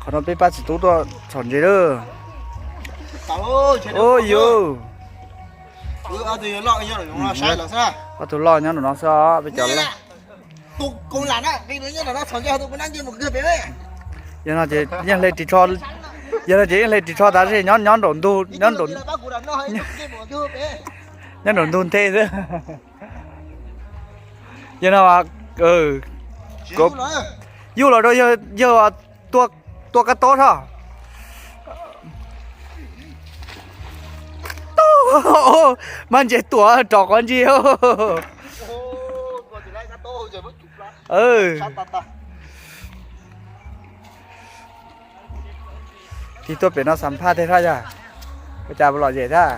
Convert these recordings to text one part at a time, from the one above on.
Qhov no peb pab txiv tub tuaj txhom ntses lawm. Ua yus, ob tug loj nyob nraum no xwb, peb cov loj. Yog no ces yeej hle ris tsho, yog no ces yeej hle ris tsho tas zog nyob nyob nraum ntug, nyob nraum ntug nthe xwb. Yog no, yuj los rau yawg tua kab tob tso. Mab ntses tuam rov qov ntsis. Tig tuaj pem no xam phaj tej hab yog ua cas lom zem thiab.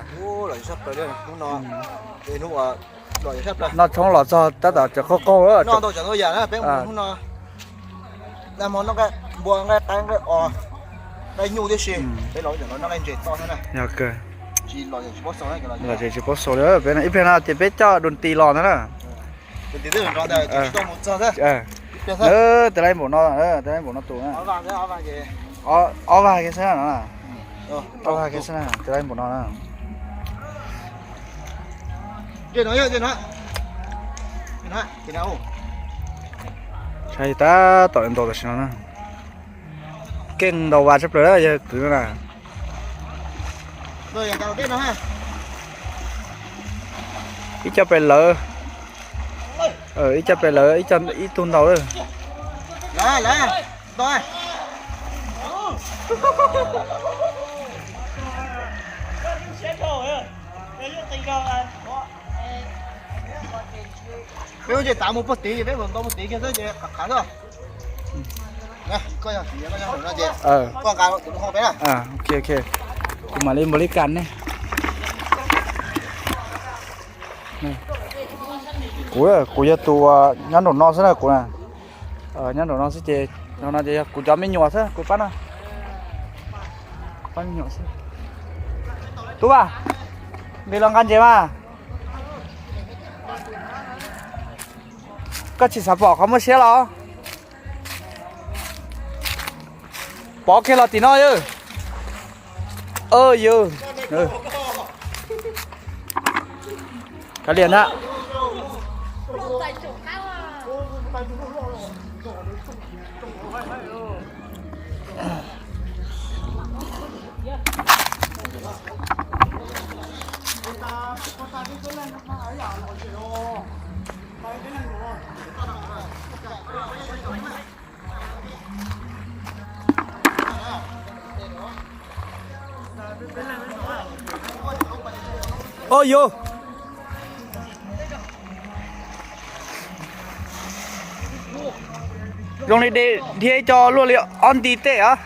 Noj tshoob los txog tab tom tseem qaug qaug. Lom zem tsis paub xaus li, peb ib pliag no ces peb coj dua tis los ntag na. Tes lab npaum no, tes lab npaum no tus, ob vag kiag xwb na, ob vag kiag xwb na, tes lab npaum no na. Saib tab tom ntau tam sim no na. Keej ntau vas tshaj plaws yawg kwv no na. Ib co pes lawv, ib co pes lawv, ib tug ntau lawm. Peb lub ntsej tav mus puag tid ces peb mus ntau puag tid kiag xwb ces qhav qhav xwb. Kuv mam li npaum li kas ne. Kuv, kuv yog tus nyob nraum no xwb na kuv na. Nyob nraum no xwb ces, no ces yog kuv cov me nyuam xwb kuv pab no. Pab me nyuam xwb. Tub Vaj, nqis los nqa ntses mas. Koj tsis xav pom qhov muaj siab los? Pov kiag los tim no yawg. Yawg, kav liam na. Ua yus, zoo li dhia ib co luaj li ob nti tej os.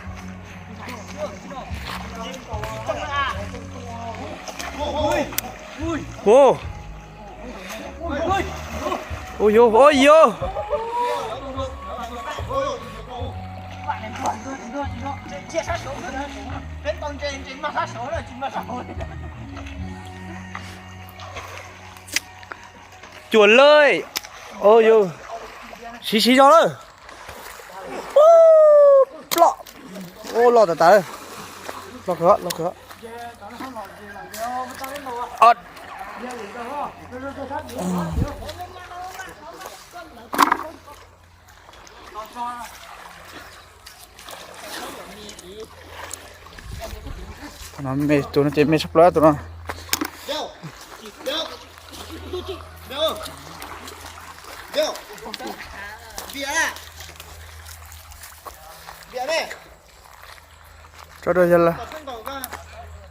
Ua yus, ua yus. Cuam lawm. Siv siv zog lawm. Ploj. Loj tas tas. Loj kawg, loj kawg. Tus no ces me tshaj plaws tus no.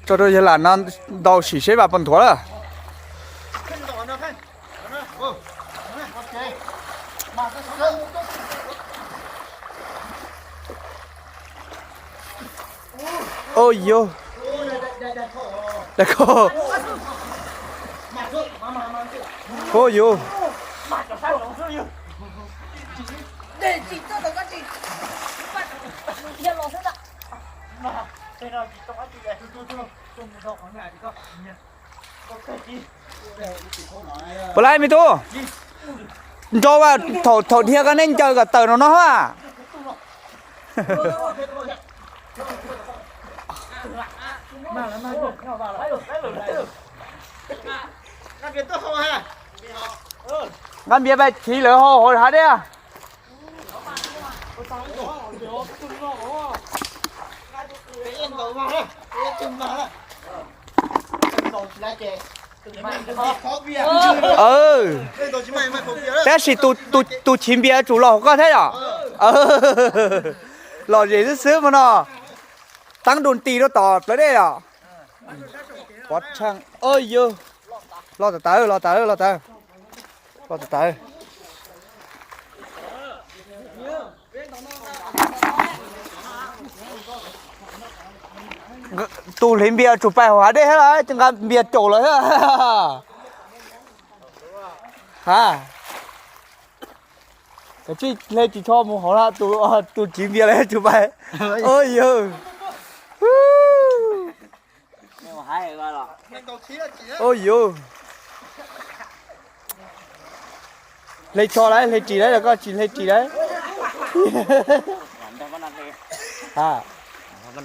Tso rau yawg lam no ntaus sim seb vas puas nthuav lawm. Ua yus, ua yus. Puas laib me tub? Nrau, thaum dhia koj neb ncaws kom tawm no no a. Nqa npias pais chiv lawv hauv hav dej. Tab sis tus chiv npias tsum los hauv koj thiab yom? Lom zem xwb xwb mas no. Teeb du nti rau tom plawv dej yom? Pov tshee, yog, los tas tawv, los tas tawv, los tas tawv. Tus hliv npias tsum pais hauv hav dej thiab, nqa npias caum lawm thiab. Ha, kav tsij hle ris tsho mus hauv na, tus chiv npias lawm tsum pais. Yog, yog, hle tsho lawm, hle ris lawm, koj tsis hle ris lawm.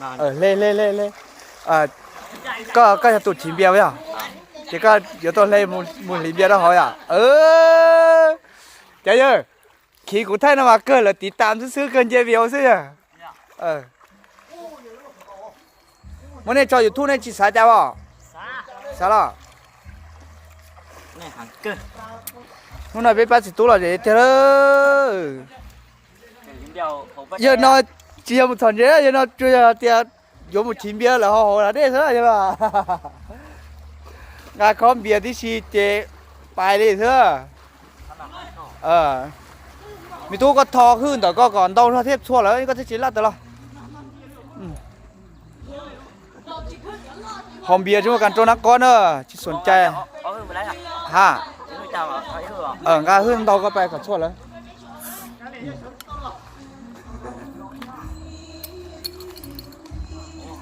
Hle, hle, hle, hle. Koj, koj yog tus chiv npias yog? Ces koj yuav tau hle mus hliv npias rau hauv yom? Cov yawg, khiv kuv thaij no mas kawg lawv tiv tam xwb xwb, kawg nce vias xwb yog. Muab nej tso YouTube nej tsis xav cas os? Xav los? Hnub no peb pab txiv tub lom zem tiag lawm. Yawg no tsis yog mus txhom ntses, yawg no tsuas yog tias yuav mus chiv npias lawm hauv hav dej xwb yog. Nqa khob npias tib si ces pais li xwb. Me tub, koj tho hwj ntawm koj kom ntau zog thiab txhua lawm koj thiaj tsis laj tawm los. Haus npias tsis muaj kas rau nab qob na, tsis xum cai. Ha, nqa hwj ntau koj pais kom txhua lawm.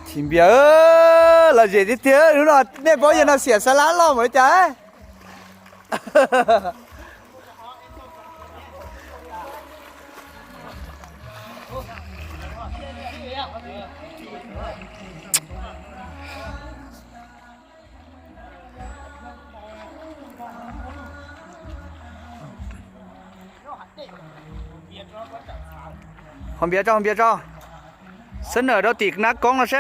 Chiv npias, lom zem tiag tiag, hnub no nej paub yawg no xiam xa lab loj npaum li cas. Haus npias tso, haus npias tso. Xab nawm rau tim nab koob no seb.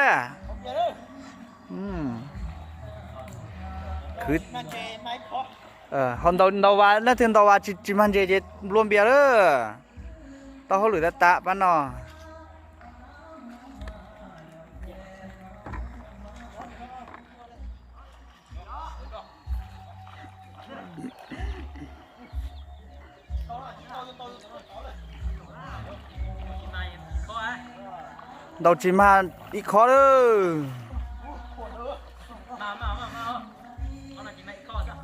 Haus ntau, ntau vas, leej twg ntau vas tsis mag ntses ces nplua npias lawm. Tau hauj lwm tas tas pab no. Ntaus tsis mag ib khob lawm.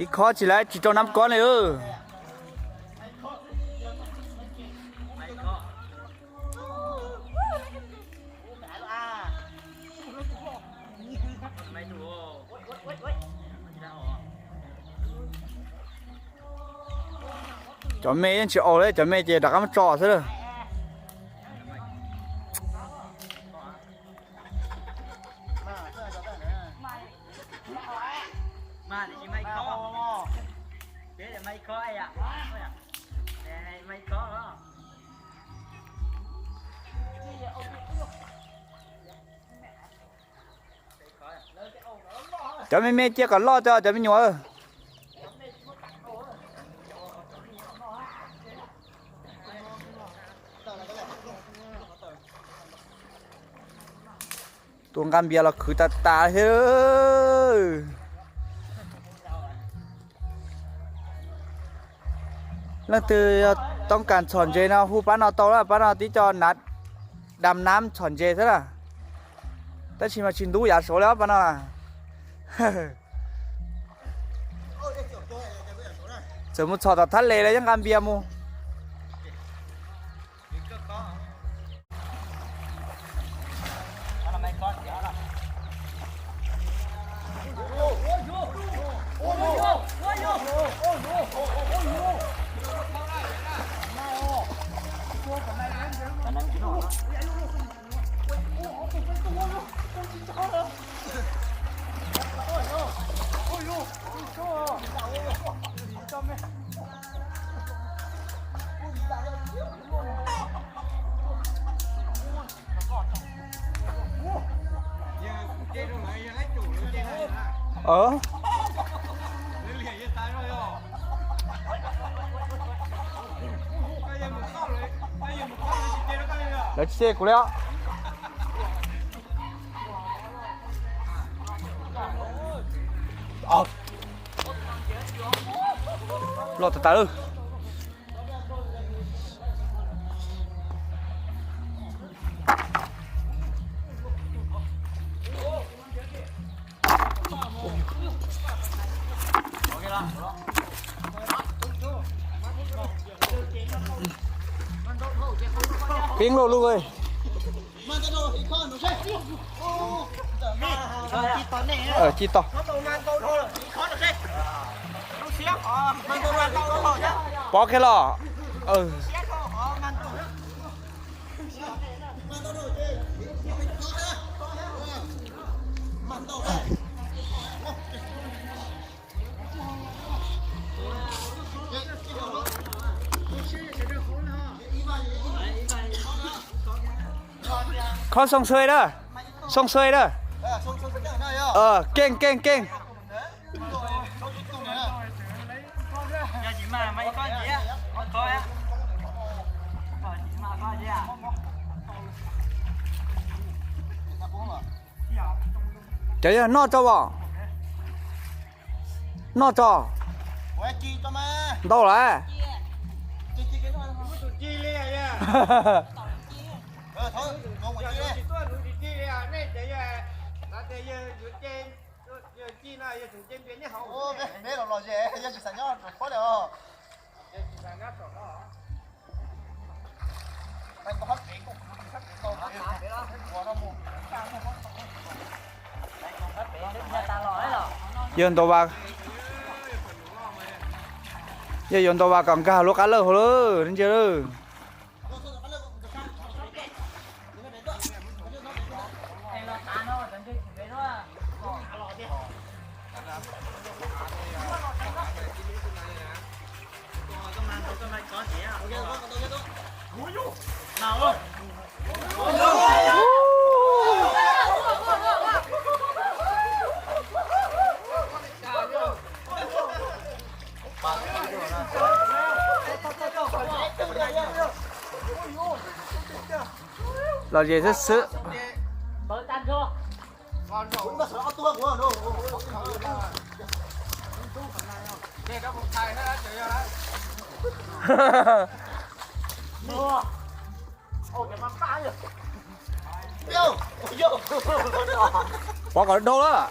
Ib khob tsis lawm, tsis rau nab kob li. Cov me yeej tsis aus li, cov me ces rov qab muab tso xwb lawm. Cov me me cia kom loj tso cov me nyuam. Tus nqa npias los khwv tas tas thiab. Leej twg yog toob kas txhom ntses no hu pab no tau lawm, pab no tib co nav dam nab txhom ntses xwb na. Tab sis mas tsis ntub yav saud li os pab no na. Txawm mus txhom tom thab les los yeej nqa npias mus. Lawv tsis cem kuv li os. Loj tas tas lawm. Peb loj lub. Ci tau. Pov kiag los. Khob xoo xuj na, xoo xuj na. Keej keej keej. Cov yog noj tso os. Noj tso. Ntau lawm. Yawg Ntau Vas, yawg yuav Ntau Vas kom nkag lub qab lawj hauv lawm, ntsia lawm. Lom zem xwb xwb. Pov kom dhau lawm.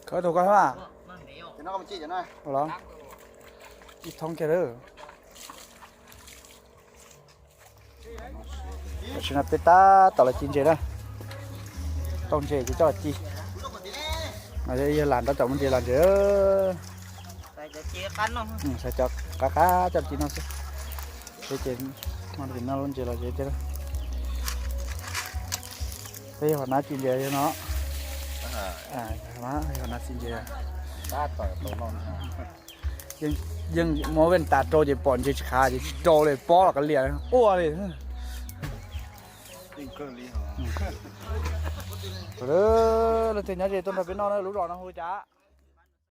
Khawb tau koj thiab. Los ib thoob kiag lawm. Tam sim no peb tab tom los ci ntses na. Tau ntses ces coj los ci. Yog lam nrog cov muaj ntses los ntses. Xav cov qab qab coj los ci no xwb. Peb ces no lub ntses los ces thiab. Peb yog hom nab ci ntses yog no. Hom nab ci ntses. Yeej muab vej tas rau ces pom ntses tsis khav ces tsis rau li, pob los kav liam ua li. Leej twg nyob ze tuaj nrog peb noj na, lub zos no hu cas?